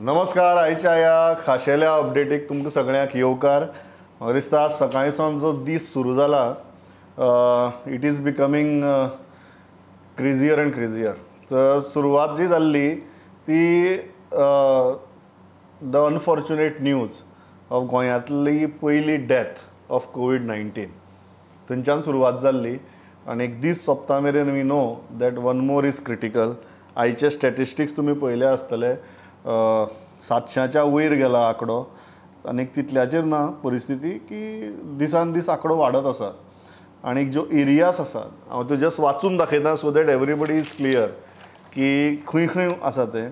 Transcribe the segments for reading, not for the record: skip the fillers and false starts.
नमस्कार. आयच्या ह्या खाशेल्या अपडेटीक तुमकां सगळ्यांक येवकार. म्हाका दिसता आज सकाळीं सावन जो दीस सुरू जाला, it is becoming crazier and crazier. तर सुरवात जी जाल्ली ती the unfortunate news of गोंयांतली पयली डेथ ऑफ कोवीड-19, थंयच्यान सुरवात जाल्ली आनी एक दीस सोंपता मेरेन we know that one more is critical. आयचे स्टॅटिस्टिक्स तुमी पळयले आसतले, 700च्या वयर गेला आंकडो आनी तितल्याचेर ना परिस्थिती की दिसान दीस आंकडो वाडत आसा. आनी ज्यो एरियास आसात हांव त्यो जस्ट वाचून दाखयता so that everybody is clear की खंय खंय आसा ते.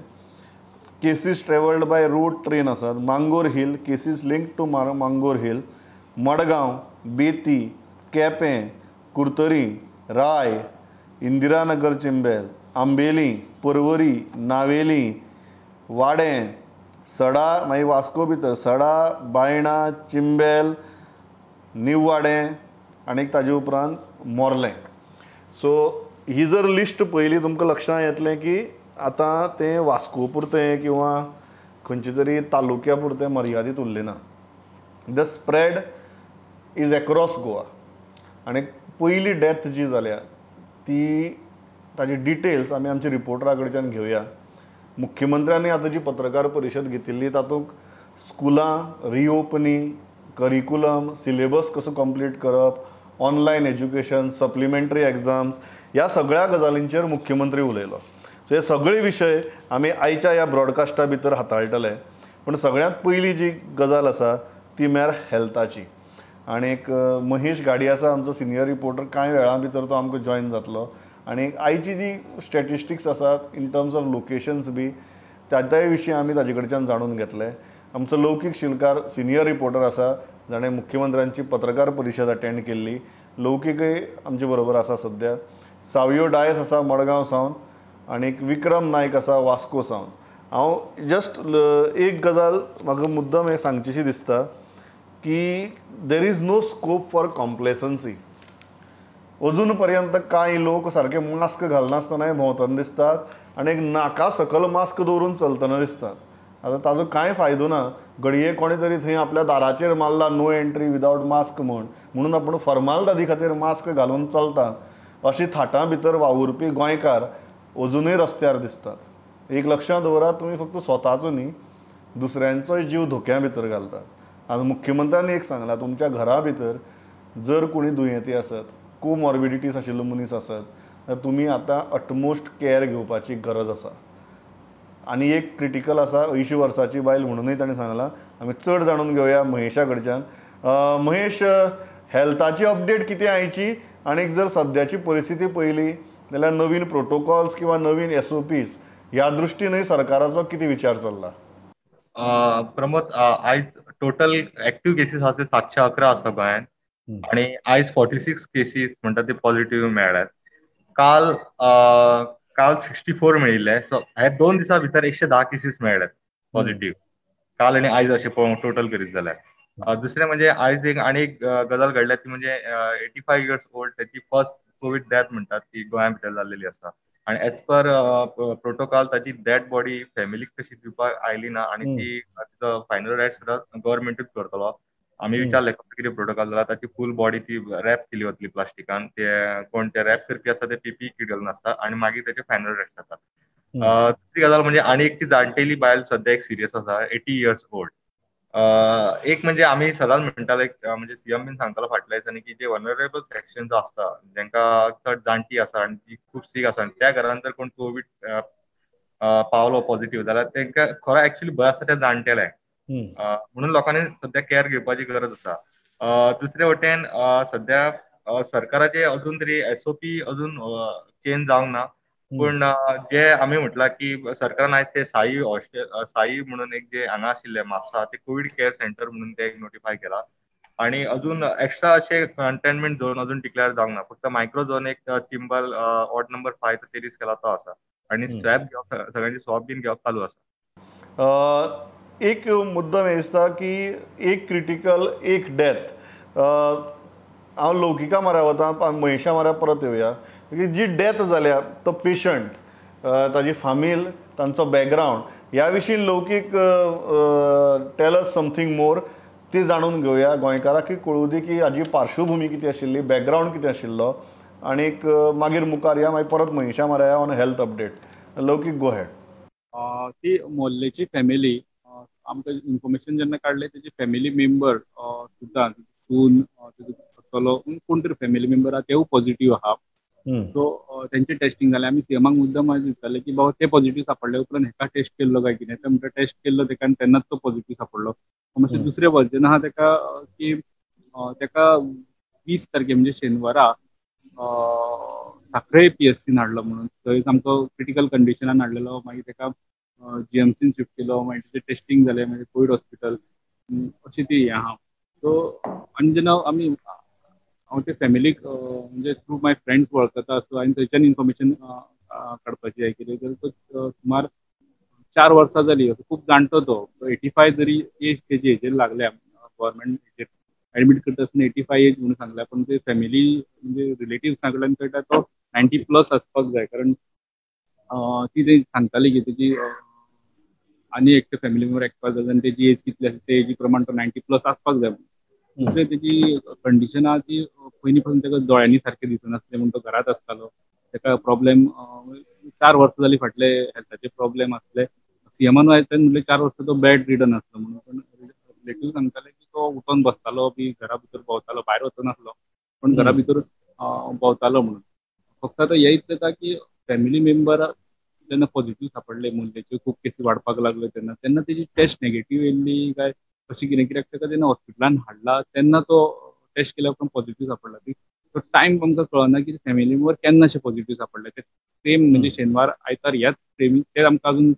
Cases travelled by road train आसात. Mangor Hill, cases link to Mangor Hill, Madgaon, Beti, Quepem, Curtorim, Rai, Indiranagar, Chimbel, Ambeli, Porvorim, Navelim, Wade, Sada, मागीर वास्को भितर सडा, बायणा, चिंबेल, नीव वाडें आनी ताजे उपरांत मोर्लें. सो ही जर लिस्ट पळयली तुमकां लक्षांत येतलें की आतां तें वास्को पुरतें किंवा खंयचे तरी तालुक्या पुरतें मर्यादीत उरलें ना. The spread is across Goa. आनी पयली डेथ जी जाल्या ती ताजी डिटेल्स आमी आमच्या रिपोर्टरा कडच्यान घेवया. मुख्यमंत्र्यांनी आतां जी पत्रकार परिशद घेतिल्ली तातूंत स्कुलां रिओपनींग, करिकुलम, सिलेबस कसो कंप्लीट करप, ऑनलायन एज्युकेशन, सप्लिमेंटरी एग्जाम्स ह्या सगळ्या गजालींचेर मुख्यमंत्री उलयलो. सो हे सगळे विशय आमी आयच्या ह्या ब्रॉडकास्टा भितर हाताळटले. पूण सगळ्यांत पयली जी गजाल आसा ती म्हळ्यार हेल्थाची. आनी एक महेश घाडी आसा आमचो सिनियर रिपोर्टर, कांय वेळां भितर तो आमकां जॉयन जातलो. आनी आयची जी स्टॅटिस्टिक्स आसात इन टर्म्स ऑफ लोकेशन्स बी ताज्याय विशीं आमी ताजे कडच्यान जाणून घेतले. आमचो लौकीक शिलकार सिनियर रिपोर्टर आसा जाणें मुख्यमंत्र्यांची पत्रकार परिशद अटेंड केल्ली. लौकीकय आमचे बरोबर आसा सद्या. सावयो डायस आसा मडगांव सावन आनी विक्रम नायक आसा वास्को सावन. हांव जस्ट एक गजाल म्हाका मुद्दम हें सांगचीशी दिसता की there is no scope for complacency. अजून पर्यंत कांय लोक सारके मास्क घालनासतनाय भोंवतना दिसतात आनी एक नाका सकल मास्क दवरून चलतना दिसतात. आतां ताजो कांय फायदो ना. घडये कोणे तरी थंय आपल्या दाराचेर मारला नो एंट्री विदावट मास्क म्हूण, म्हणून आपूण फॉर्मालिटी खातीर मास्क घालून चलता अशी थाटां भितर वावुरपी गोंयकार अजुनूय रस्त्यार दिसतात. एक लक्षांत दवरात, तुमी फक्त स्वताचो न्ही दुसऱ्यांचोय जीव धोक्या भितर घालतात. आज मुख्यमंत्र्यांनी एक सांगलां, तुमच्या घरा भितर जर कोणी दुयेंती आसत, कोमॉर्बिडिटीज आशिल्लो मनीस आसत जाल्यार तुमी आतां अटमोस्ट कॅर घेवपाची गरज आसा. आनी एक क्रिटिकल आसा, 80 वर्साची बायल म्हणूनय ताणें सांगलां. आमी चड जाणून घेवया महेशा कडच्यान. महेश, हेल्थाची अपडेट कितें आयची आनी जर सद्याची परिस्थिती पळयली जाल्यार नवीन प्रोटोकॉल्स किंवा नवीन SOPs ह्या दृश्टीनय सरकाराचो कितें विचार चल्ला? प्रमोद, आयज टोटल एक्टिव्ह केसीस आसा ते 711 आसा गोंयांत आनी आयज 46 केसीस म्हणटा ते पॉझिटिव्ह मेळ्ळ्यात. काल काल 64 मेळिल्ले. सो हे 2 दिसां भितर 110 केसीस मेळ्ळ्यात पॉझिटिव्ह, काल आनी आयज अशें पळोवंक टोटल करीत जाल्यार. दुसरें म्हणजे आयज एक आनी एक गजाल घडल्या ती म्हणजे 85 इयर्स ओल्ड त्याची फर्स्ट कोवीड डेथ म्हणटात ती गोंया भितर जाल्लेली आसा. आनी एज पर प्रोटोकॉल ताची डेड बॉडी फॅमिलीक तशी दिवपाक आयली ना आनी ती तिचो फायनल रायट सुद्दां गव्हर्मेंटूच करतलो. आमी विचारलें कसो कितें प्रोटोकॉल जाला, ताची फूल बॉडी ती रॅप केली वतली प्लास्टिकान, ते कोण ते रॅप करपी आसता ते पीपी किट घालून आसता आनी मागीर ताचे फायनल रायट्स जातात. दुसरी गजाल म्हणजे आनी एक ती जाणटेली बायल सद्या एक सिरियस आसा, 80 इयर्स ओल्ड. एक म्हणजे आमी सदांच म्हणटाले, म्हणजे सीएम बीन सांगतालो फाटल्या दिसांनी की जे वनरेबल सेक्शन जो आसता जांकां चड जाणटी आसा आनी ती खूब सीक आसा आनी त्या घरान जर कोण कोवीड पावलो पॉझिटिव्ह जाल्यार तांकां खरो एक्चुअली भंय आसता त्या जाणटेल्यांक, म्हणून लोकांनी सद्या कॅर घेवपाची गरज आसा. दुसरे वटेन सद्या सरकाराचे अजून तरी SOP अजून चेंज जावंक ना, पूण जे आमी म्हटलां की सरकारान आयज ते साई हॉस्टेल, साई म्हणून एक जे हांगा आशिल्ले म्हापसा ते कोवीड केअर सेंटर म्हणून ते एक नोटिफाय केला आनी अजून एक्स्ट्रा अशे कंटेनमेंट झोन अजून डिक्लेअर जावंक ना. फक्त मायक्रो झोन एक चिंबल वॉर्ड नंबर 5 तेरीस केला तो आसा आनी स्वॅब घेवप, सगळ्यांची स्वॅब बीन घेवप चालू आसा. एक मुद्दम हें दिसता की एक क्रिटिकल एक डेथ. हांव लौकिका म्हऱ्या वता, महेशा म्हऱ्या परत येवया. जी डेथ जाल्या तो पेशंट, ताजी फामील तांचो बॅकग्रावंड ह्या विशीं लौकीक टेल अस समथींग मोर ती जाणून घेवया. गोंयकारांकूय कळूं दी की हाजी पार्श्वभुमी कितें आशिल्ली, बॅकग्रावंड कितें आशिल्लो, आनीक मागीर मुखार या, मागीर परत महेशा मारया on health update. Laukik, go ahead. ती मोल्लेची फॅमिली आमकां इन्फॉर्मेशन जेन्ना काडलें, तेजी फॅमिली मेंबर सुद्दां, सून, चलो, कोण तरी फॅमिली मेंबर आहा, तेवूय पॉझिटिव्ह आहा. सो तेंचे टेस्टिंग जालें. आमी सीएमाक मुद्दम विचारलें की बाबा ते पॉझिटिव्ह सापडले उपरांत हेका टेस्ट केल्लो काय कितें, ते म्हणटा टेस्ट केल्लो तेका आनी तेन्नाच तो पॉझिटिव्ह सापडलो. मातशें दुसरें वर्जन आहा तेका की तेका 20 तारखे म्हणजे शेनवारा साखळे PSCन हाडलो म्हणून, थंय सामको क्रिटिकल कंडिशनान हाडलेलो. मागीर तेका GMCन शिफ्ट केलो, मागीर तेजें टेस्टिंग जालें, मागीर कोवीड हॉस्पिटल अशी ती हें आहा. सो आनी जेन्ना आमी हांव ते फॅमिलीक म्हणजे थ्रू my friends वळखता, सो आनी थंयच्यान इन्फॉर्मेशन काडपाची हें केली जाल्यार तो सुमार 4 वर्सां जाली, खूब जाणटो तो, 85 जरी एज तेजी हेजेर लागल्या, गव्हर्मेंट हेजेर एडमीट करता आसतना 85 एज म्हणून सांगल्या, पण ते फॅमिली म्हणजे रिलेटिव्सां कडल्यान कळटा तो 90+ आसपाक जाय. कारण ती ते सांगताली की तेजी आनी एक फॅमिली मेंबर एक्सपायर जाता आनी तेजी एज कितली आसा ते एजी प्रमाण तो 90+ आसपाक जाय. दुसरें तेजी कंडिशन आहा ती पयलीं पासून ताका दोळ्यांनी सारकें दिसनासलें म्हणून तो घरांत आसतालो, ताका प्रॉब्लेम 4 वर्सां जाली फाटले हेल्थाचे प्रॉब्लेम आसले. सीएमान आयतान म्हणलें 4 वर्सां तो बेड रिडन आसलो म्हणून, पण रिलेटीव सांगताले की तो उठोन बसतालो बी, घरा भितर भोंवतालो, भायर वचनासलो पण घरा भितर भोंवतालो म्हणून. फक्त आतां हें इतलें जाता की फॅमिली मेंबर जेन्ना पॉझिटिव्ह सापडले, मुल्ल्याच्यो खूब केसी वाडपाक लागल्यो तेन्ना तेन्ना तेजी टेस्ट नेगेटीव येयल्ली काय अशी कितें, कित्याक ताका जेन्ना हॉस्पिटलान हाडला तेन्ना तो टेस्ट केल्या उपरांत पॉझिटिव्ह सापडला. तो टायम आमकां कळना की फॅमिली मेंबर केन्ना अशें पॉझिटिव्ह सापडले, ते सेम म्हणजे शेनवार आयतार ह्याच फ्रेमीन ते आमकां अजून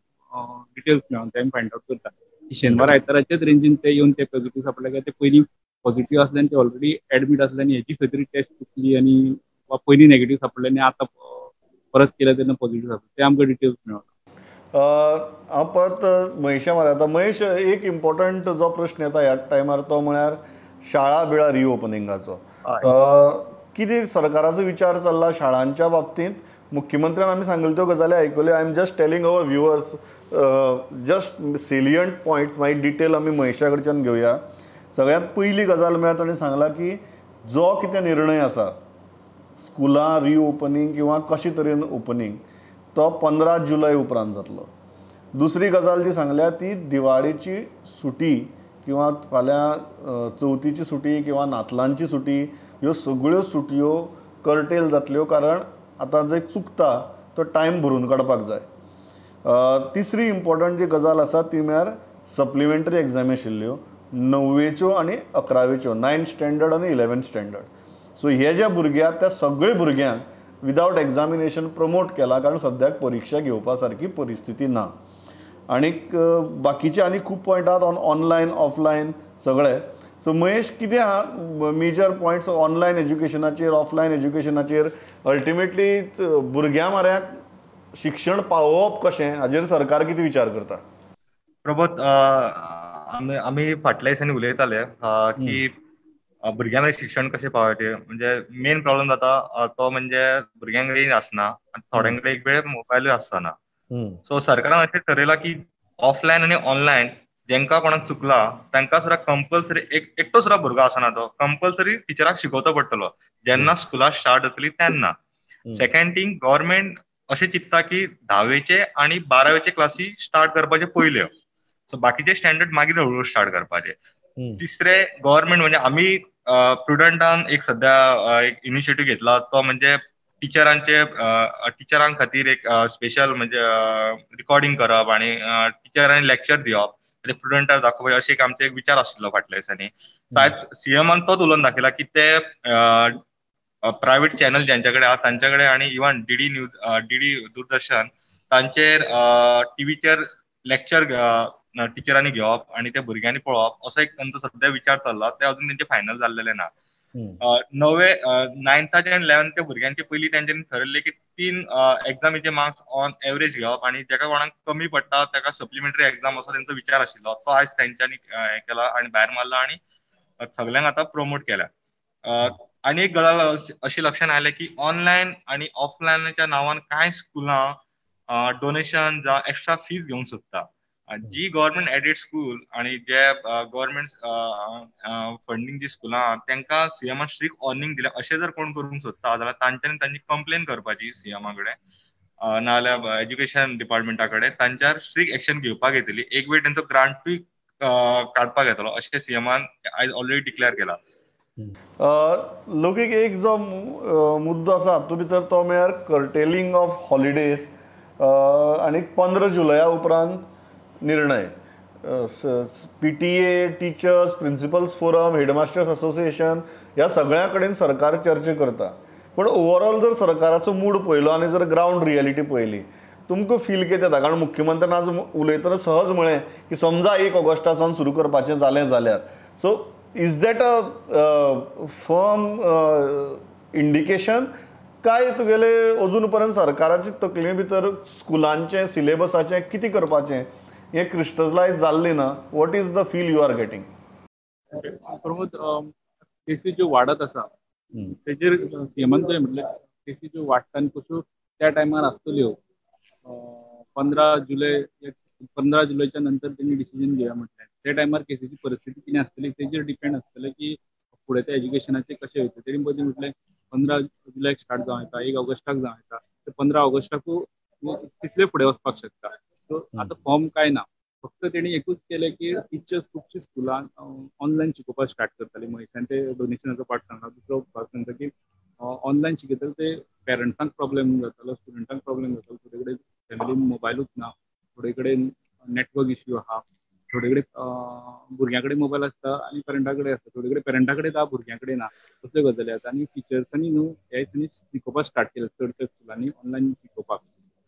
डिटेल्स मेळोन ते आमी फायंड आवट करता की शेनवार आयताराचेच रेंजीन ते येवन ते पॉझिटिव्ह सापडले काय ते पयलीं पॉझिटिव्ह आसले आनी ते ऑलरेडी एडमीट आसले आनी हेची खंय तरी टेस्ट चुकली आनी वा पयलीं नेगेटीव्ह सापडले आनी आतां परत केल्या तेन्ना पॉझिटिव्ह सापडले, ते आमकां डिटेल्स मेळना. हांव परत महेशा मारता. महेश, एक इम्पॉर्टंट जो प्रश्न येता ह्या टायमार तो म्हळ्यार शाळा बिळा रिओपनिंगाचो. कितें सरकाराचो विचार चल्ला शाळांच्या बाबतींत? मुख्यमंत्र्यान आमी सांगले त्यो गजाली आयकल्यो. I am just telling our viewers just salient points, मागीर डिटेल आमी महेशा कडच्यान घेवया. सगळ्यांत पयली गजाल म्हळ्यार ताणें सांगला की जो कितें निर्णय आसा स्कुलां रिओपनींग किंवा कशे तरेन ओपनींग तो 15 जुलय उपरांत जातलो. दुसरी गजाल जी सांगल्या ती दिवाळेची सुटी किंवा फाल्यां चवथीची सुटी किंवा नातलांची सुटी, ह्यो सगळ्यो सुटयो कर्टेल जातल्यो, कारण आतां जे चुकता तो टायम भरून काडपाक जाय. तिसरी इम्पॉर्टंट जी गजाल आसा ती म्हळ्यार सप्लिमेंटरी एग्जामी आशिल्ल्यो 9वेच्यो आनी 11वेच्यो, 9th standard आनी 11th standard. सो हे ज्या भुरग्यांक त्या सगळे भुरग्यांक विदावट एग्जामिनेशन प्रमोट केला, कारण सद्याक परिक्षा घेवपा सारकी परिस्थिती ना. आनीक बाकीचे आनी खूब पॉयंट आहात ऑन ऑनलायन ऑफलायन सगळे. सो महेश, कितें आहा मेजर पॉयंट्स ऑनलायन एज्युकेशनाचेर, ऑफलायन एज्युकेशनाचेर, अल्टिमेटली भुरग्यां म्हऱ्याक शिक्षण पावोवप कशें हाजेर सरकार कितें विचार करता? प्रबोध, आमी फाटल्या दिसांनी उलयताले की भुरग्यांक शिक्षण कशें पावोवचें. म्हणजे मेन प्रॉब्लम जाता तो म्हणजे भुरग्यांक रेंज आसना आनी थोड्यां कडेन एक वेळ मोबायलूय आसना. सो सरकारान अशें ठरयलां की ऑफलायन आनी ऑनलायन जेंका कोणाक चुकला तांकां सुद्दां कंपल्सरी एकटो सुद्दां भुरगो आसना तो कंपल्सरी टिचराक शिकोवचो पडटलो जेन्ना स्कुलां स्टार्ट जातली तेन्ना. सेकंड थिंग, गव्हर्मेंट अशें चिंत्ता की 10वेचे आनी 12वेचे क्लासी स्टार्ट करपाचे पयल्यो, सो बाकीचे स्टँडर्ड मागीर हळूहळू स्टार्ट करपाचे. तिसरे, गव्हर्मेंट म्हणजे आमी प्रुडंटान एक सद्या एक इनिशिएटीव घेतला तो म्हणजे टिचरां खातीर एक स्पेशल म्हणजे रिकॉर्डिंग करप आनी टिचरांनी लेक्चर दिवप, ते प्रुडंटाक दाखोवपाचें, अशें एक आमचो एक विचार आशिल्लो फाटल्या दिसांनी. सायब सीएमान तोच उलोवन दाखयला की ते प्रायव्हेट चॅनल ज्यांच्या कडेन आहा तांच्या कडेन आनी even DD news, DD Doordarshan तांचेर टीव्हीचेर लेक्चर टिचरांनी घेवप आनी ते भुरग्यांनी पळोवप, असो एक तांचो सद्या विचार चल्ला. ते अजून तेंचे फायनल जाल्लेले ना. 9th आनी 11th भुरग्यांचे पयलीं तेंच्यांनी ठरयल्लें की 3 एग्जामीचे मार्क्स ऑन एवरेज घेवप आनी जेका कोणाक कमी पडटा ताका सप्लिमेंटरी एग्जाम असो तेंचो विचार आशिल्लो. तो आयज तेंच्यांनी हें केला आनी भायर मारला आनी सगल्यांक आतां प्रमोट केल्या. आनी एक गजाल अशी लक्षांत आयलें की ऑनलायन आनी ऑफलायनाच्या नांवान कांय स्कुलां डोनेशन जावं एक्स्ट्रा फीज घेवंक सोदता. जी गव्हर्मेंट एडेड स्कूल आणि जे गव्हर्मेंट फंडींग जी स्कुलां आहा तांकां सीएमान स्ट्रिक्ट वॉर्निंग दिल्या. अशें जर कोण करूंक सोदता जाल्यार तांच्यांनी तांची कंप्लेन करपाची सीएमा कडेन नाजाल्यार एज्युकेशन डिपार्टमेंटा कडेन, तांच्यार स्ट्रिक्ट एक्शन घेवपाक येतली. एक वेळ तांचो ग्रांटूय काडपाक येतलो अशें सीएमान आयज ऑलरेडी डिक्लेअर केला. लोकीक एक जो मुद्दो आसा हातूंत भितर तो म्हळ्यार कर्टेलिंग ऑफ हॉलिडेज आनी 15 जुलया उपरांत निर्णय. PTA, teachers, principals forum, headmasters association ह्या सगळ्यां कडेन सरकार चर्चा करता. पूण ओवरऑल जर सरकाराचो मूड पळयलो आनी जर ग्रावंड रियलिटी पळयली तुमकां फील कितें येता? कारण मुख्यमंत्र्यान आज उलयतना सहज म्हळें की समजा 1 ऑगस्टा सावन सुरू करपाचें जालें जाल्यार, so is that a firm indication काय तुगेले अजून पर्यंत सरकाराचे तकले भितर स्कुलांचें सिलेबसाचें कितें करपाचें हें क्रिस्टलायज जाल्लें ना? What is the feel you are getting? Pramod, केसी ज्यो वाडत आसा तेजेर सीएमान तुवें म्हटलें केसी ज्यो वाडटा आनी कश्यो त्या टायमार आसतल्यो 15 जुलयच्या नंतर तेणी डिसिजन घेवया म्हटलें. त्या टायमार केसीची परिस्थिती कितें आसतली तेजेर डिपेंड आसतलें की फुडें ते एज्युकेशनाचें कशें वयतलें. तेणी पयलीं म्हटलें 15 जुलयाक स्टार्ट जावं येता, 1 ऑगस्टाक जावं येता, ते 15 ऑगस्टाकूय तितले फुडें वचपाक शकता. सो आतां फॉर्म काय ना, फक्त तेणी एकूच केलें की टिचर्स खुबशीं स्कुलां ऑनलायन शिकोवपाक स्टार्ट करताली. महेशान ते डोनेशनाचो पार्ट सांगला, दुसरो भाग सांगता की ऑनलायन शिकयतले ते पेरंट्सांक प्रॉब्लेम जातालो, स्टुडंटांक प्रॉब्लेम जातालो. थोडे कडेन फॅमिलीन मोबायलूच ना, थोडे कडेन नेटवर्क इश्यू आहा, थोडे कडेन भुरग्यां कडेन मोबायल आसता आनी पेरंटा कडेन आसता, थोडे कडेन पेरंटा कडेन आहा भुरग्यां कडेन ना, तसल्यो गजाली आसा. आनी टिचर्सांनी न्हू ह्या दिसांनी शिकोवपाक स्टार्ट केलें चडशा स्कुलांनी ऑनलायन शिकोवपाक.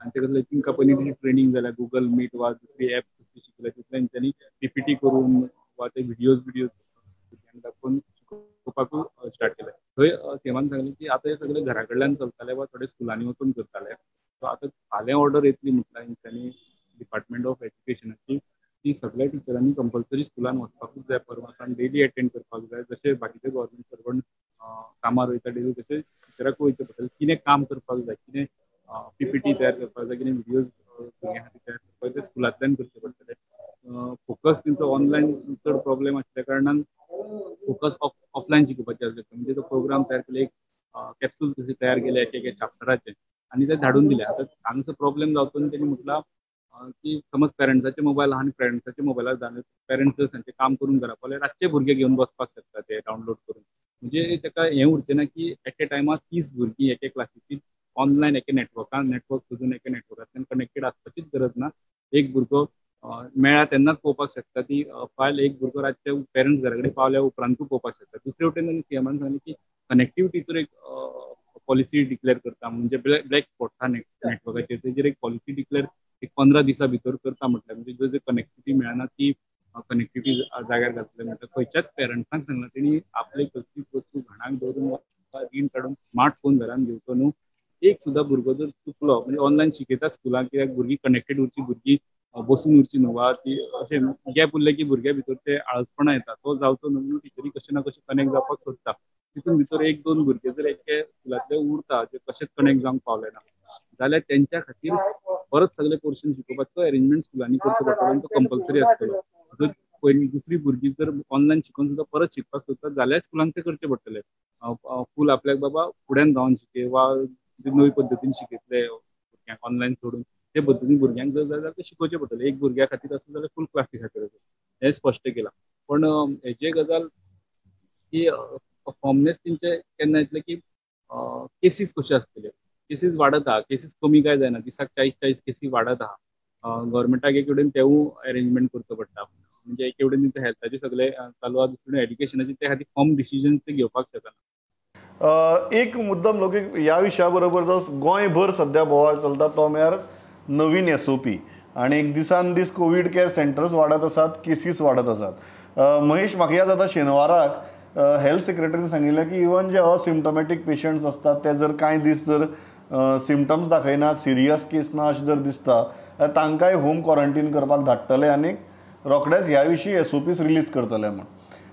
आनी ते कसले तिंकां पयलीं ट्रेनींग जाल्या गुगल मीट वा दुसरी एप कसली शिकयल्या तितल्यान तेंच्यांनी पीपीटी करून वा ते व्हिडियोज भुरग्यांक दाखोवन शिकोवपाकूय स्टार्ट केलें. थंय सीएमान सांगलें की आतां हे सगळे घरा कडल्यान चलताले वा थोडे स्कुलांनी वचून करताले. सो आतां फाल्यां ऑर्डर येतली म्हटल्यार तेंच्यांनी डिपार्टमेंट ऑफ एज्युकेशनाची ती सगळ्या टिचरांनी कंपल्सरी स्कुलान वचपाकूच जाय, परमासान डेली अटेंड करपाक जाय. जशें बाकीचे गव्हर्मेंट सर्वंट कामार वयता डेली तशें टिचराकूय वयचें पडटलें. कितें काम करपाक जाय, कितें पीपीटी तयार करपाक जाय, कितें व्हिडियोज भुरग्यां खातीर तयार करपाक जाय, स्कुलांतल्यान करचें पडटलें. फोकस तेंचो ऑनलायन चड प्रॉब्लेम आशिल्ल्या कारणान फोकस ऑफलायन शिकोवपाचें आसलें. म्हणजे तो प्रोग्राम तयार केले, एक कॅप्सूल कशें तयार केले एक एक चॅप्टराचे आनी ते धाडून दिले. आतां हांगासर प्रॉब्लेम जावचो न्ही तेणी म्हटलां की समज पेरंट्साचे मोबायल आहा आनी पेरंट्साच्या मोबायलार धाडून पेरंट्स जर सांजचे काम करून घरा पावले रातचे भुरगे घेवन बसपाक शकता ते डावनलोड करून. म्हणजे ताका हें उरचें ना की एके टायमार 30 भुरगीं एके क्लासीची ऑनलायन एके नेटवर्कान नेटवर्क सोदून एके नेटवर्कांतल्यान कनेक्टेड आसपाचीच गरज ना. एक भुरगो मेळ्ळा तेन्नाच पळोवपाक शकता ती फायल, एक भुरगो रातचे पेरंट्स घरा कडेन पावल्या उपरांतूय पळोवपाक शकता. दुसरे वटेन सीएमान सांगलें की कनेक्टिविटीचेर एक पॉलिसी डिक्लेअर करता, म्हणजे ब्लॅक स्पॉट्स आहा नेटवर्काचेर तेजेर एक पॉलिसी डिक्लेअर एक 15 दिसां भितर करता म्हटल्यार म्हणजे जर कनेक्टिविटी मेळना ती कनेक्टिविटी जाग्यार घातले. म्हणटा खंयच्याच पेरंट्सांक सांगला तेणी आपले कसली वस्तू घाणाक दवरून रीण काडून स्मार्टफोन घरान घेवचो न्हू. एक सुद्दां भुरगो जर चुकलो म्हणजे ऑनलायन शिकयता स्कुलान कित्याक भुरगीं कनेक्टेड उरची, भुरगीं बसून उरची न्हू वा ती अशें गॅप उरलें की भुरग्यां भितर ते आळसपणां येता, तो जावचो न्हू म्हणून टिचरी कशें ना कशें कनेक्ट जावपाक सोदता. तितून भितर 1-2 भुरगे जर एके स्कुलांतले उरता जे कशेंच कनेक्ट जावंक पावले ना जाल्यार तेंच्या खातीर परत सगळे पोर्शन शिकोवपाचो अरेंजमेंट स्कुलांनी करचो पडटलो आनी तो कंपल्सरी आसतलो. जर पयलीं दुसरी भुरगीं जर ऑनलायन शिकोवन सुद्दां परत शिकपाक सोदता जाल्यार स्कुलांक तें करचें पडटलें. फूल आपल्याक बाबा फुड्यान रावन शिकय वा नवी पद्दतीन शिकयतले भुरग्यांक ऑनलायन सोडून ते पद्दतीन भुरग्यांक जर जाय जाल्यार ते शिकोवचें पडटलें. एक भुरग्या खातीर आसत जाल्यार फूल क्लासी खातीर आसत हें स्पश्ट केलां. पण हेजे गजाल की फॉर्मनेस तेंचे केन्ना येतलें की केसीस कश्यो आसतल्यो, केसीस वाडत आहा, केसीस कमी काय जायना, दिसाक 40-40 केसी वाडत आहा. गव्हर्मेंटाक एक वटेन तेवूय अरेंजमेंट करचो पडटा, म्हणजे एक वटेन तेंचे हेल्थाचे सगळे चालू आहा, दुसरे एड्युकेशनाचे ते खातीर फॉर्म डिसिजन ते घेवपाक शकना. एक मुद्दम लोक ह्या विशया बरोबर जो गोंयभर सद्या बोवाळ चलता तो म्हळ्यार नवीन SOP आनी एक दिसान दीस कोवीड केअर सेंटर्स वाडत आसात, केसीस वाडत आसात. महेश, म्हाका याद जाता शेनवाराक हेल्थ सेक्रेटरीन सांगिल्लें की इवन जे असिम्टमॅटीक पेशंट्स आसतात ते जर कांय दीस जर सिमटम्स दाखयना, सिरियस केस ना अशें जर दिसता जाल्यार तांकांय होम क्वॉरंटीन करपाक धाडटले आनी रोखडेच ह्या विशीं SOPs release करतले म्हूण.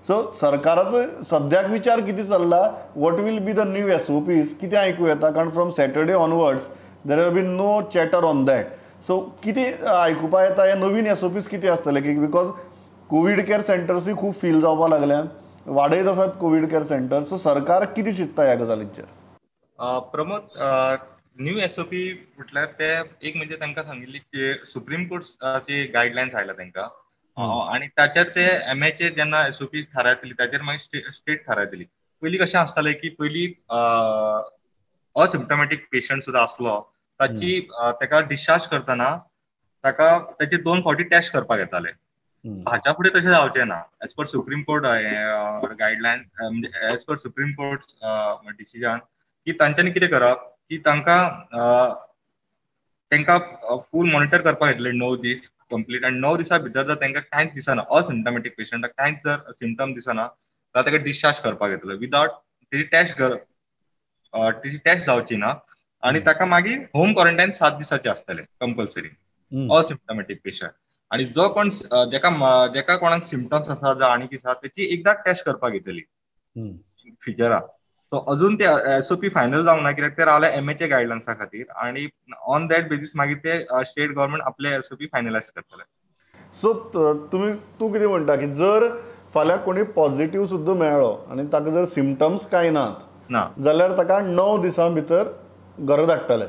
सो सरकाराचो सद्याक विचार कितें चल्ला, what will be the new SOPs, कितें आयकूं येता? कारण from Saturday onwards There have been no chatter on that. So कितें आयकुपा येता हे नवीन एसओपीज कितें आसतले की because Covid care सेंटर्सूय खूब फील जावपाक लागल्यात, वाडयत आसात कोवीड केअर सेंटर्स. सो सरकार कितें चिंत्ता ह्या गजालींचेर? प्रमोद, न्यू एसओपी म्हटल्यार ते एक म्हणजे तांकां सांगिल्ली की सुप्रीम कोर्टाची गायडलायन्स आयला तांकां आनी ताचेर ते एमएचए जेन्ना एसओपी थारायतली ताचेर मागीर स्टेट थारायतली. पयलीं कशें आसतालें की पयलीं असिम्टमॅटीक पेशंट सुद्दां आसलो ताची ताका डिस्चार्ज करतना ताका ताचे 2 फावटी टेस्ट करपाक येताले. हाच्या फुडें तशें जावचें ना as per supreme court guidelines, म्हणजे as per supreme court decision की तांच्यांनी कितें करप की तांकां तांकां फूल मॉनिटर करपाक येतले 9 दीस कंप्लीट आनी 9 दिसां भितर जर तांकां कांयच दिसना, असिम्टमॅटीक पेशंटाक कांयच जर सिमटम दिसना जाल्यार ताका डिस्चार्ज करपाक येतलो विदावट तेजी टेस्ट तेजी टेस्ट जावची ना आनी ताका मागीर होम क्वॉरंटायन 7 दिसाचे आसतले कंपल्सरी असिम्टमॅटीक पेशंट. आनी जो कोण जेका कोणाक सिमटम्स आसा जावं आनी कितें आसा तेची एकदां टेस्ट करपाक येतली फ्युचराक. सो अजून ते एसओपी फायनल जावंक ना कित्याक ते रावले एमएचए गायडलायन्सा खातीर आनी ऑन that basis मागीर ते स्टेट गव्हर्मेंट आपले एसओपी फायनलायज करतले. सो तुमी तूं कितें म्हणटा की जर फाल्यां कोणी पॉझिटिव्ह सुद्दां मेळ्ळो आनी ताका जर सिमटम्स कांय नात ना जाल्यार ताका 9 दिसां भितर घरा धाडटले?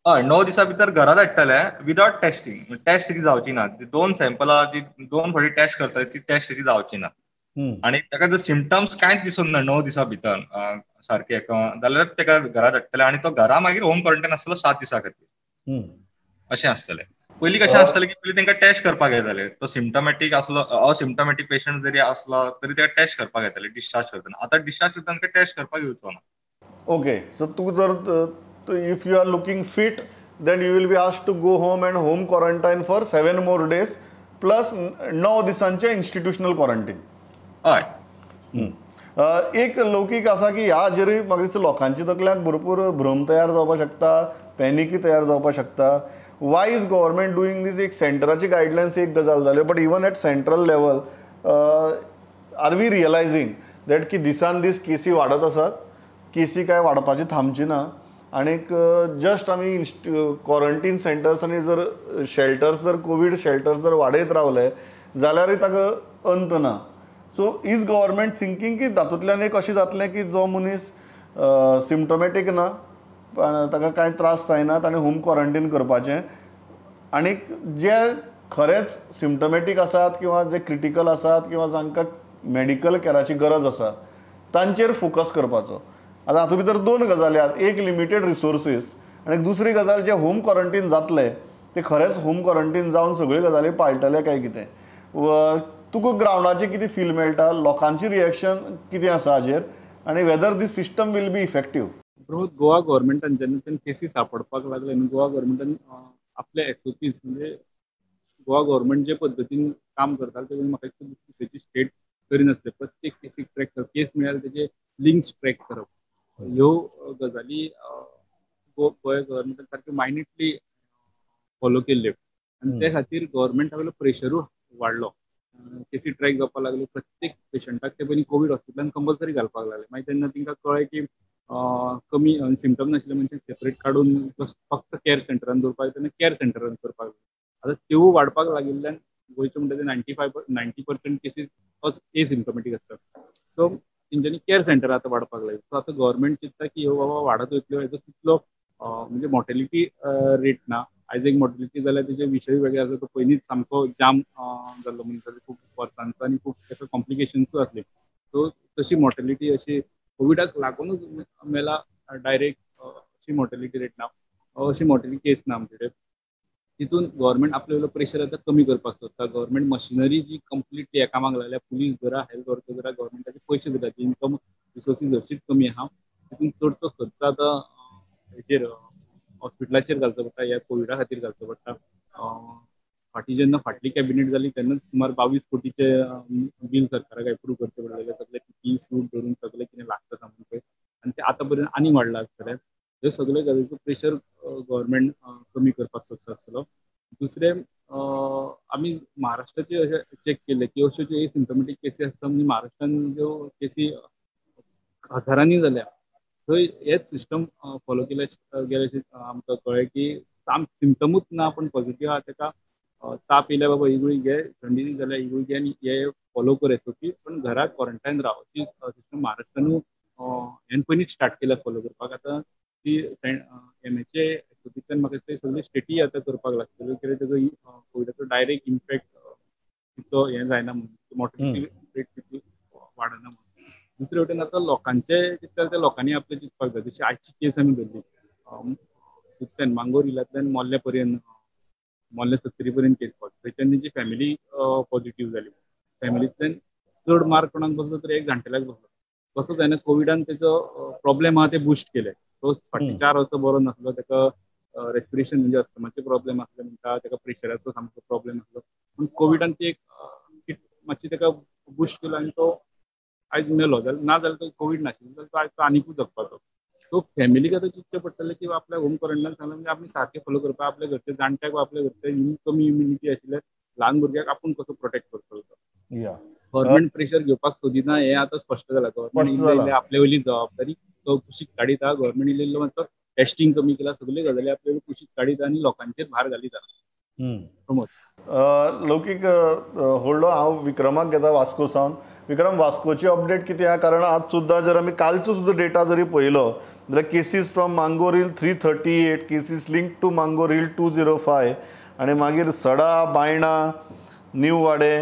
हय, 9 दिसां भितर घरा धाडटले विदावट टेस्टिंग. टेस्ट ती जावची ना, 2 सॅम्पलां जी 2 फावटी टेस्ट करतले ती टेस्ट ती जावची ना आनी ताका जर सिमटम्स कांयच दिसून ना 9 दिसां भितर सारके जाल्यार ताका घरा धाडटले आनी तो घरा मागीर होम क्वॉरंटायन आसतलो 7 दिसां खातीर अशें आसतलें. पयलीं कशें आसतलें की पयलीं तांकां टेस्ट करपाक येताले, तो सिमटमॅटीक आसलो असिम्टमॅटीक पेशंट जरी आसलो तरी ताका टेस्ट करपाक येताले डिस्चार्ज करतना. आतां डिस्चार्ज करतना तांकां टेस्ट करपाक येवचो ना. ओके, सो तूं जर if you are looking fit then you will be asked to go home and home quarantine for 7 more days plus 9 दिसांचे इन्स्टिट्युशनल क्वॉरंटीन. हय, एक लौकीक आसा की ह्या हाजेरूय म्हाका दिसता लोकांची तकल्यांत भरपूर भ्रम तयार जावपाक शकता, पॅनिकय तयार जावपाक शकता. Why is government doing this? एक सेंटराची गायडलायन्स एक गजाल जाल्यो, but even at central level are we realising that की दिसान दीस केसी वाडत आसात, केसी काय वाडपाची थांबची ना आनीक जस्ट आमी क्वॉरंटीन सेंटर्स आनी जर शेल्टर्स जर कोवीड शेल्टर्स जर वाडयत रावले जाल्यारूय ताका अंत ना. सो is government thinking की तातूंतल्यान एक अशें जातलें की जो मनीस सिमटोमॅटीक ना, ताका कांय त्रास जायना, ताणें होम क्वॉरंटीन करपाचें आनीक जे खरेंच सिमटोमॅटीक आसात किंवा जे क्रिटिकल आसात किंवा जांकां मेडिकल कॅराची गरज आसा तांचेर फोकस करपाचो. आतां हातूंत भितर 2 गजाली आहात, एक लिमिटेड रिसोर्सीस आनी दुसरी गजाल जे होम क्वॉरंटीन जातले ते खरेंच होम क्वॉरंटीन जावन सगळ्यो गजाली पाळटले काय कितें. तुका ग्रावंडाचेर कितें फील मेळटा, लोकांची रिएक्शन कितें आसा हाजेर आनी whether this system will be effective? Goa गव्हर्मेंटान जेन्ना केसी सापडपाक लागले न्हू, गोवा गव्हर्मेंटान आपले एसओपीज म्हणजे गोवा गव्हर्मेंट जे पद्दतीन काम करताले ते म्हाका दिसता दुसरी स्टेट करिनासले. प्रत्येक केसीक ट्रॅक करप, केस मेळ्ळ्यार तेजे लिंक्स ट्रॅक करप, ह्यो गजाली गोवा गव्हर्मेंटान सारक्यो मायन्युटली फॉलो केल्ल्यो आनी ते खातीर गव्हर्मेंटा वयलो प्रेशरूय वाडलो. केसी ट्रॅक जावपाक लागल्यो, प्रत्येक पेशंटाक ते पयलीं कोवीड हॉस्पिटलान कंपल्सरी घालपाक लागले. मागीर तेन्ना तांकां कळ्ळें की कमी सिमटम नाशिल्ले मनशांक सेपरेट काडून फक्त कॅर सेंटरान दवरपाक, तेन्ना कॅर सेंटरान करपाक लागले. आतां त्यो वाडपाक लागिल्ल्यान गोंयच्यो म्हणटा ते 95-90% केसीस एसिम्टोमॅटीक आसतात. सो तेंच्यांनी कॅर सेंटर आतां वाडपाक लागली. सो आतां गव्हर्मेंट चिंत्ता की ह्यो बाबा वाडत वयतल्यो, हेजो तितलो म्हणजे मॉर्टेलिटी रेट ना. आयज एक मॉर्टेलिटी जाल्यार तेजे विशय वेगळे आसा, तो पयलींच सामको जाम जाल्लो मनशाचो खूब वर्सांचो आनी खूब ताका कॉम्प्लिकेशन्सूय आसले. सो तशी मॉर्टेलिटी अशी कोविडाक लागूनच मेला डायरेक्ट अशी मॉर्टेलिटी रेट ना, अशी मॉर्टेलिटी केस ना आमचे कडेन. तितून गव्हर्मेंट आपले वयलो प्रेशर आतां कमी करपाक सोदता. गव्हर्मेंट मशिनरी जी कंप्लिटली एकामाक लागल्या, पुलीस धरा, हेल्थ वर्कर धरा, गव्हर्मेंटाचे पयशे धरा, इन्कम रिसोर्सीस हरशींच कमी आहा, तितून चडसो खर्च आतां हेचेर हॉस्पिटलाचेर घालचो पडटा, ह्या कोविडा खातीर घालचो पडटा. फाटीं जेन्ना फाटली कॅबिनेट जाली तेन्ना सुमार 22 कोटीचे बील सरकाराक एप्रूव करचें पडलेलें, सगळे पीपीई सूट धरून सगळें कितें लागता सामान पळय, आनी तें आतां पर्यंत आनी वाडलां आसतलें. ह्यो सगळ्यो गजालीचो प्रेशर गव्हर्मेंट कमी करपाक सोदता आसतलो. दुसरें आमी महाराष्ट्राचे अशें चॅक केलें की अश्यो ज्यो एसिम्टोमॅटीक केसी आसता, म्हणजे महाराष्ट्रान ज्यो केसी हजारांनी जाल्या थंय हेच सिस्टम फॉलो केले गेले आमकां कळ्ळें की साम सिमटमूच ना पण पॉझिटिव्ह आहा तेका ताप येयल्या बाबा ही गुळी घे, थंडी जाल्यार ही गुळी घे आनी हे फॉलो कर एसओपी, पण घरात क्वॉरंटायन राव. ती सिस्टम महाराष्ट्रानूय हेन पयलींच स्टार्ट केल्या फॉलो करपाक. आतां ती एमएचए एसओपींतल्यान म्हाका दिसता सगळी स्टेटी आतां करपाक लागतल्यो, कित्याक तेजो कोविडाचो डायरेक्ट इम्पॅक्ट तितलो हें जायना म्हणून, मॉर्टेलिटी रेट तितली वाडना म्हणून. दुसरे वटेन आतां लोकांचे चिंतले ते लोकांनी आपले चिंतपाक जाय. जशी आयची केस आमी धरली तितल्यान मांगोर हिलांतल्यान मोल्ले पर्यंत, मोल्ले सत्तरी पर्यंत केस पावली, थंयच्यान तेंची फॅमिली पॉझिटिव्ह जाली. फॅमिलींतल्यान चड मार्क कोणाक बसलो तर एक जाणटेल्याक बसलो. तसो जायना कोविडान तेजो प्रॉब्लेम आहा ते बुस्ट केले. तो फाटलीं 4 वर्सां बरो नासलो, तेका रेस्पिरेशन म्हणजे अस्थमाचे प्रॉब्लेम आसले म्हणटा, तेका प्रेशराचो सामको प्रॉब्लेम आसलो, पूण कोविडान ती एक मातशी तेका बुस्ट केलो आनी तो आयज मेलो. जाल्यार ना जाल्यार तो कोवीड नाशिल्लो जाल्यार तो आयज तो आनिकूय जगपाचो. सो फॅमिलीक आतां चिंतचें पडटलें की आपल्या होम क्वॉरंटायन सांगलें म्हणजे आमी सारकें फॉलो करपाक, आपल्या घरचे जाणट्याक वा आपल्या घरचे कमी इम्युनिटी आशिल्ल्या ल्हान भुरग्याक आपूण कसो प्रोटेक्ट करतलो. गव्हर्मेंट प्रेशर घेवपाक सोदिना हें आतां स्पश्ट जालां. गव्हर्मेंट इल्लें आपले वयली जबाबदारी तो कुशीक काडीत आहा. गव्हर्मेंट इल्लें इल्लो मातसो टेस्टिंग कमी केला, सगल्यो गजाली आपले वयली कुशीक काडीत आनी लोकांचेर भार घालीत आहा. प्रमोद लौकीक होडलो हांव विक्रमाक घेता वास्को सावन. विक्रम, वास्कोची अपडेट कितें आहा? कारण आज सुद्दां जर आमी कालचो सुद्दां डेटा जरी पळयलो जाल्यार cases from Mangor Hill 338, cases link to Mangor Hill 205 आनी मागीर सडा, बायणा, न्यू वाडे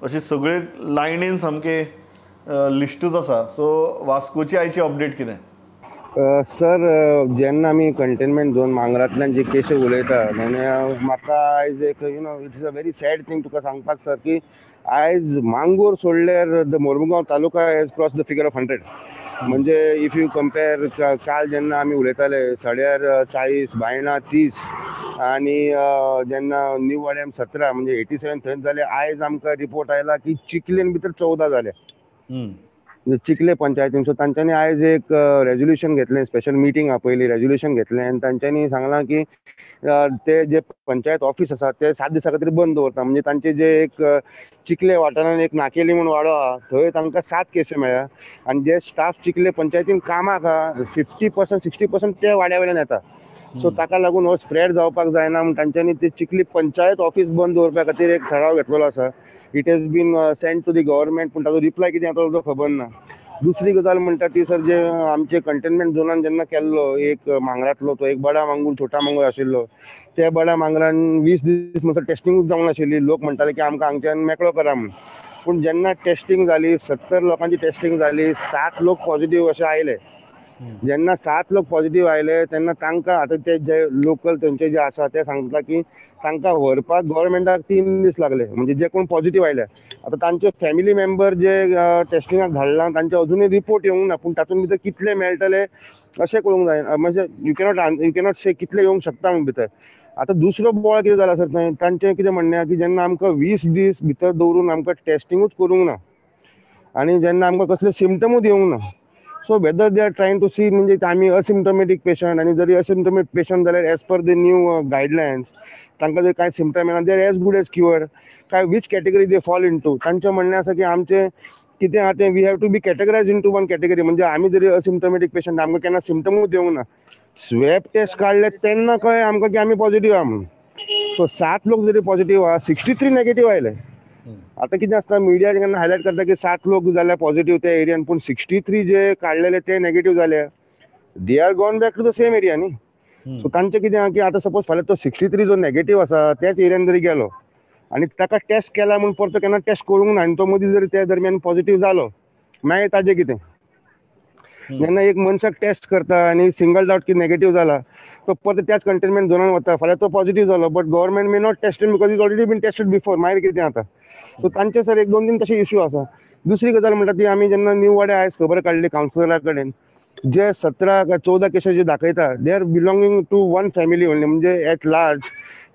अशी सगळे लायनीन सामके लिस्टूच आसा. सो वास्कोची आयची अपडेट कितें? सर, जेन्ना आमी कंटेनमेंट झोन मांगरांतल्यान जे केशी उलयता तेन्ना म्हाका आयज एक you know it is a very sad thing तुका सांगपाक सर की आयज मांगोर सोडल्यार the Mormugao taluka has cross the figure of 100. म्हणजे if you compare काल जेन्ना आमी उलयताले सड्यार 40, बायणा 30 आनी जेन्ना न्यू वाड्याम 17 म्हणजे 87 थंय जाले. आयज आमकां रिपोर्ट आयला की चिखलेन भितर 14 जाले चिखले पंचायतीन. सो तांच्यांनी आयज एक रेजोल्युशन घेतलें, स्पेशल मिटींग आपयली, रेजोल्युशन घेतलें आनी तांच्यांनी सांगलां की ते जे पंचायत ऑफिस आसा ते 7 दिसां खातीर बंद दवरता. म्हणजे तांचे जे एक चिखले वाठारान एक नाकेली म्हूण वाडो आहा थंय तांकां 7 केसी मेळ्ळ्या आनी जे स्टाफ चिखले पंचायतीन कामाक आहा 50% 60% ते वाड्या वयल्यान येता. सो ताका लागून हो स्प्रेड जावपाक जायना म्हूण तांच्यांनी ते चिखली पंचायत ऑफिस बंद दवरपा खातीर एक ठराव घेतलेलो आसा. It has been sent to the government, पूण ताजो रिप्लाय कितें येतलो तो खबर ना. दुसरी गजाल म्हणटा ती सर, जे आमचे कंटेनमेंट झोनान जेन्ना केल्लो एक मांगरांतलो तो एक बडा मांगूर छोटा मांगूर आशिल्लो, त्या बडा मांगरान 20 दीस म्हणसर टेस्टिंगूच जावंक नाशिल्ली. लोक म्हणटाले की आमकां हांगच्यान मेकळो करा म्हूण, पूण जेन्ना टेस्टिंग जाली 70 लोकांची टेस्टिंग जाली, 7 लोक पॉझिटिव्ह अशे आयले. जेन्ना 7 लोक पॉझिटिव्ह आयले तेन्ना तांकां आतां ते जे लोकल थंयचे जे आसा ते सांगता की तांकां व्हरपाक गव्हर्मेंटाक 3 दीस लागले. म्हणजे जे कोण पॉझिटिव्ह आयले आतां तांचे फॅमिली मेंबर जे टेस्टिंगाक धाडला तांचे अजुनूय रिपोर्ट येवंक ना, पूण तातूंत भितर कितले मेळटले अशें कळूंक जायना. म्हणजे you cannot से कितले येवंक शकता म्हूण भितर. आतां दुसरो बोवाळ कितें जाला सर, थंय तांचें कितें म्हणणें आहा की जेन्ना आमकां 20 दीस भितर दवरून आमकां टेस्टिंगूच करूंक ना आनी जेन्ना आमकां कसले सिमटमूच येवंक ना, so whether they are trying to see म्हणजे आमी असिम्टोमॅटीक पेशंट आनी जरी असिम्टोमॅटीक पेशंट जाल्यार as per the new guidelines तांकां जर कांय सिमटम येना they are as good as cured, काय which category they fall into. तांचें म्हणणें आसा की आमचें कितें आहा तें we have to be categorize into one category. म्हणजे आमी जरी असिम्टोमॅटीक पेशंट आमकां केन्ना सिमटमूच येवंक ना, स्वॅब टेस्ट काडले तेन्ना कळ्ळें आमकां की आमी पॉझिटिव्ह आहा म्हणून. सो 7 लोक जरी पॉझिटिव्ह आहा 63 नॅगेटिव्ह आयले. आतां कितें आसता मिडिया केन्ना हायलायट करता की 7 लोक जाल्या पॉझिटिव्ह त्या एरियान, पूण 63 जे काडलेले ते नॅगेटिव्ह जाले, they are gone back to the same area न्ही. सो तांचें कितें आहा की आतां सपोज फाल्यां तो 63 जो नॅगेटिव्ह आसा त्याच एरियान जरी गेलो आनी ताका टेस्ट केला म्हूण परतो केन्ना टेस्ट करूंक ना आनी तो मदीं जरी त्या दरम्यान पॉझिटिव्ह जालो मागीर ताजें कितें? जेन्ना एक मनशाक टेस्ट करता आनी सिंगल डावट की नॅगेटिव्ह जाला तो परत त्याच कंटेनमेंट झोनान वता, फाल्यां तो पॉझिटिव्ह जालो but government may not test him because is already been tested before, मागीर कितें जाता? सो तांचे सर 1-2 तीन तशे इश्यू आसा. दुसरी गजाल म्हणटा ती आमी जेन्ना न्यू वाड्या आयज खबर काडली कावन्सिलरा कडेन, जे 17 काय 14 केशी जे दाखयता they are belonging to one family only. म्हणजे एट लार्ज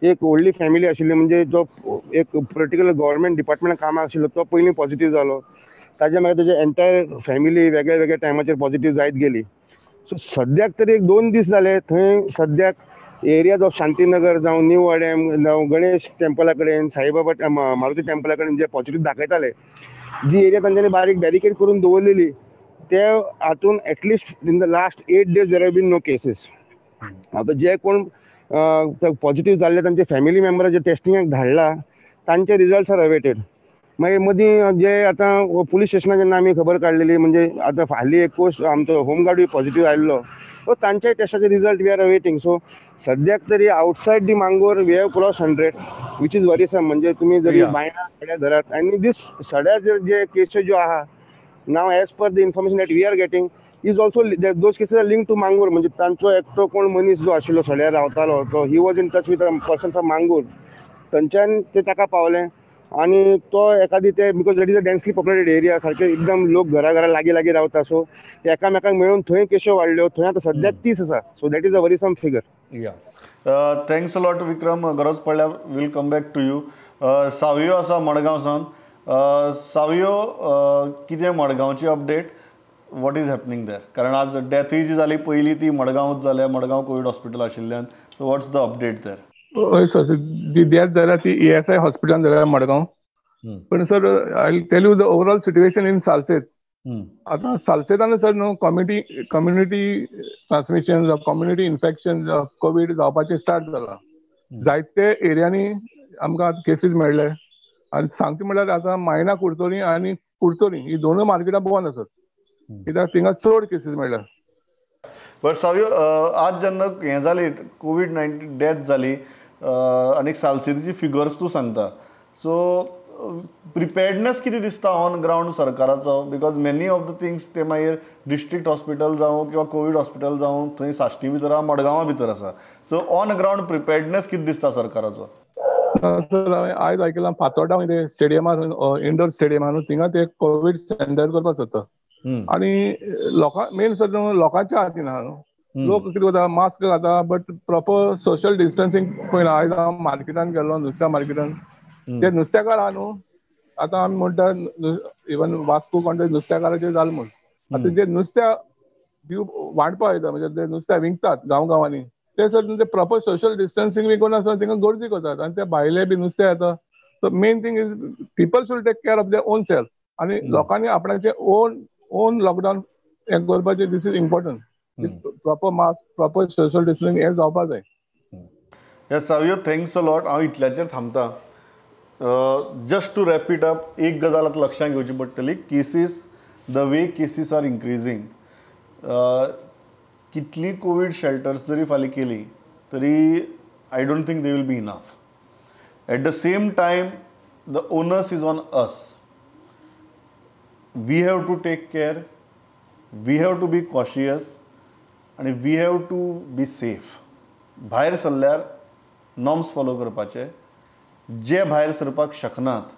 एक व्हडली फॅमिली आशिल्ली, म्हणजे जो एक पर्टिक्युलर गव्हर्मेंट डिपार्टमेंटान कामाक आशिल्लो तो पयलीं पॉझिटिव्ह जालो, ताज्या मागीर ताजे एंटायर फॅमिली वेगळ्या वेगळ्या टायमाचेर पॉझिटिव्ह जायत गेली. सो सद्याक तरी 1-2 दीस जाले थंय सद्याक एरियाज ऑफ शांतीनगर जावं न्यू वाड्याम जावं गणेश टेम्पला कडेन, साईबाबा मारुती टेम्पला कडेन जे पॉझिटिव्ह दाखयताले, जी एरिया तांच्यांनी बारीक बॅरिकेड करून दवरलेली ते हातून at least in the last 8 days there have been no cases. आतां जे कोण पॉझिटिव्ह जाल्ले तांचे फॅमिली मेंबर जे टेस्टिंगाक धाडला तांचे रिजल्ट्स are awaited. मागीर मदीं जे आतां पुलीस स्टेशनार जेन्ना आमी खबर काडलेली, म्हणजे आतां हाली एक पोस्ट आमचो होमगार्डूय पॉझिटिव्ह आयिल्लो, so तांच्याय टेस्टाचे result we are awaiting. So सद्याक तरी outside the Mangor we have cross 100 which is worrisome. म्हणजे तुमी जरी बायणा सड्या धरात आनी दीस सड्या जे केसीस ज्यो आहा now as per the information that we are getting is also those cases are link to Mangor. म्हणजे तांचो एकटो कोण मनीस जो आशिल्लो सड्यार रावतालो तो he was in touch with a person from Mangor, थंयच्यान ते ताका पावले आनी तो एकादी ते because that is a densely populated area, सारके एकदम लोक घरा घरा लागीं लागीं रावता, सो ते एकामेकांक मेळून थंय केश्यो वाडल्यो, थंय आतां सद्याक 30 आसा. So that is a worrisome figure. Yeah, thanks a lot Vikram. गरज पडल्यार will come back to you. Savio आसा मडगांव सावन. सावियो, कितें मडगांवची update, what is happening there? कारण आज डेथय जी जाली पयली ती मडगांवच जाल्या, मडगांव कोवीड हॉस्पिटल आशिल्ल्यान. So what's the update there? हय सर, जी डेथ जाल्या ती ESI हॉस्पिटलान जाल्या मडगांव. पण sir I tell you the overall situation in Salcete. आतां सालसेतान सर न्हू कम्युनिटी ट्रान्समिशन जावं कम्युनिटी इन्फेक्शन जावं कोवीड जावपाचें स्टार्ट जालां. जायते एरियांनी आमकां केसीस मेळ्ळे आनी सांगचे म्हणल्यार आतां मायना कुडतरी आनी कुडतरी ही दोनूय मार्केटां बंद आसात, कित्याक थिंगा चड केसीस मेळ्ळ्या. बट सावियो, आज जेन्ना हें जाली कोवीड-19 डेथ जाली आनी सालसेतीची फिगर्स तूं सांगता, सो प्रिपेर्डनेस कितें दिसता ऑन ग्रावंड सरकाराचो? Because many of the things ते मागीर डिस्ट्रिक्ट हॉस्पिटल जावं किंवा कोवीड हॉस्पिटल जावं थंय साश्टी भितर आहा, मडगांवा भितर आसा. सो ऑन ग्रावंड प्रिपेर्डनेस कितें दिसता सरकाराचो? सर हांवें आयज आयकलां फातोर्डा ते स्टेडियमार, इंडोर स्टेडियमार न्हू, थिंगा ते कोवीड सेंटर करपाक सोदता. आनी लोकां मेन सर लोकांच्या हातीन आहा न्हू, लोक कितें करता मास्क घालता बट प्रॉपर सोशल डिस्टन्सिंग पळयना. आयज हांव मार्केटान गेल्लो, नुस्त्या मार्केटान, ते नुस्तेकार आहा न्हू, आतां आमी म्हणटा इवन वास्को कोण तरी नुस्तेकाराचेर जालें म्हूण, आतां जे नुस्त्या वांटपाक येता म्हणजे ते नुस्त्या विकतात गांव गांवांनी, ते सर ते प्रॉपर सोशल डिस्टन्सिंग बी करून आसतना थिंगा गर्दी करतात आनी ते भायले बी नुस्तें येता. So main thing is people should take care of their own self आनी लोकांनी आपणाचे ओन लॉकडावन हें करपाचें. This is important. Proper mask, proper social distancing हें जावपा जाय. Yes Savio, thanks a lot. हांव इतल्याचेर थांबता. Just to wrap it up, एक गजाल आतां लक्षांत घेवची पडटली, cases, the way cases are increasing, कितली कोवीड शेल्टर्स जरी फाल्यां केली तरी I don't think they will be enough. At the same time the onus is on us. We have to take care, we have to be cautious आनी we have to be safe. भायर सरल्यार norms follow करपाचे, जे भायर सरपाक शकनात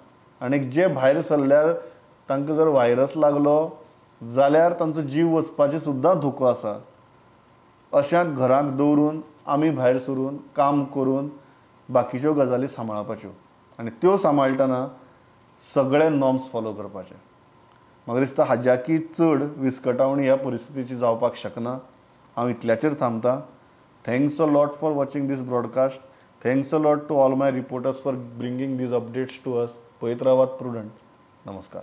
आनी जे भायर सरल्यार तांकां जर व्हायरस लागलो जाल्यार तांचो जीव वचपाचें सुद्दां धोको आसा, अशांक घरांत दवरून आमी भायर सरून काम करून बाकीच्यो गजाली सांबाळपाच्यो आनी त्यो सांबाळटना सगळे नॉर्म्स फॉलो करपाचे. म्हाका दिसता हाज्याकी चड विस्कटावणी ह्या परिस्थितीची जावपाक शकना. हांव इतल्याचेर थांबता. Thanks a lot for watching this broadcast. Thanks a lot to all my reporters for bringing these updates to us. पळयत रावात प्रुडंट. नमस्कार.